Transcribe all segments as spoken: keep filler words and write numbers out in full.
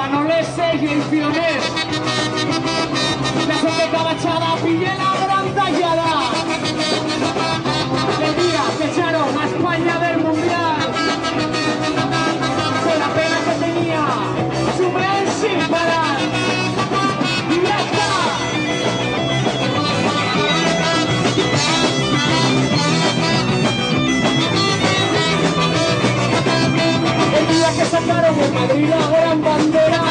No les seyéis fiones. La soqueta bachada pille la gran tallada. El día que echaron a España del Mundial, con la pena que tenía, suben sin parar. Directa. El día que sacaron en Madrid la gran bandera,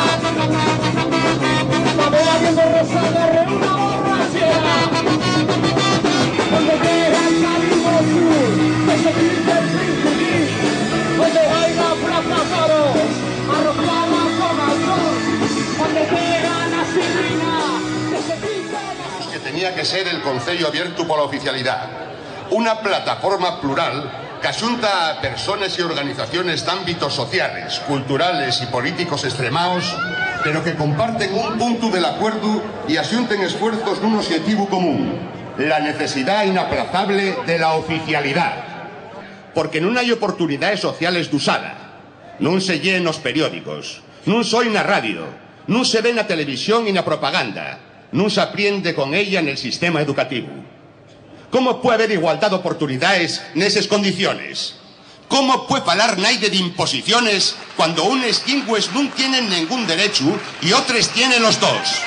la vela viendo rosa, agarré una borrachera. Cuando llega el Cali Moscú, que se pide el príncipe, cuando baila Plaza Toros, arropada con alcohol, cuando llega la sirena, que se pide la Que tenía que ser el Conceyu abiertu pola oficialidá, una plataforma plural qu'axunta a persones y organizaciones d'ámbitos sociales, culturales y políticos estremaos, pero que comparten un puntu del acuerdu y axunten esfuerzos nun oxetivu común, la necesidá inaplazable de la oficialidá. Porque nun hai oportunidaes sociales d'usala, nun se llee nos periódicos, nun soi na radio, nun se ve na televisión y na propaganda, nun s'apriende con ella nel sistema educativu. ¿Cómo pue haber igualdá d'oportunidaes neses condiciones? ¿Cómo pue falar naide d'imposiciones cuando unes llingües nun tienen nengún derechu y otres tienen los dos?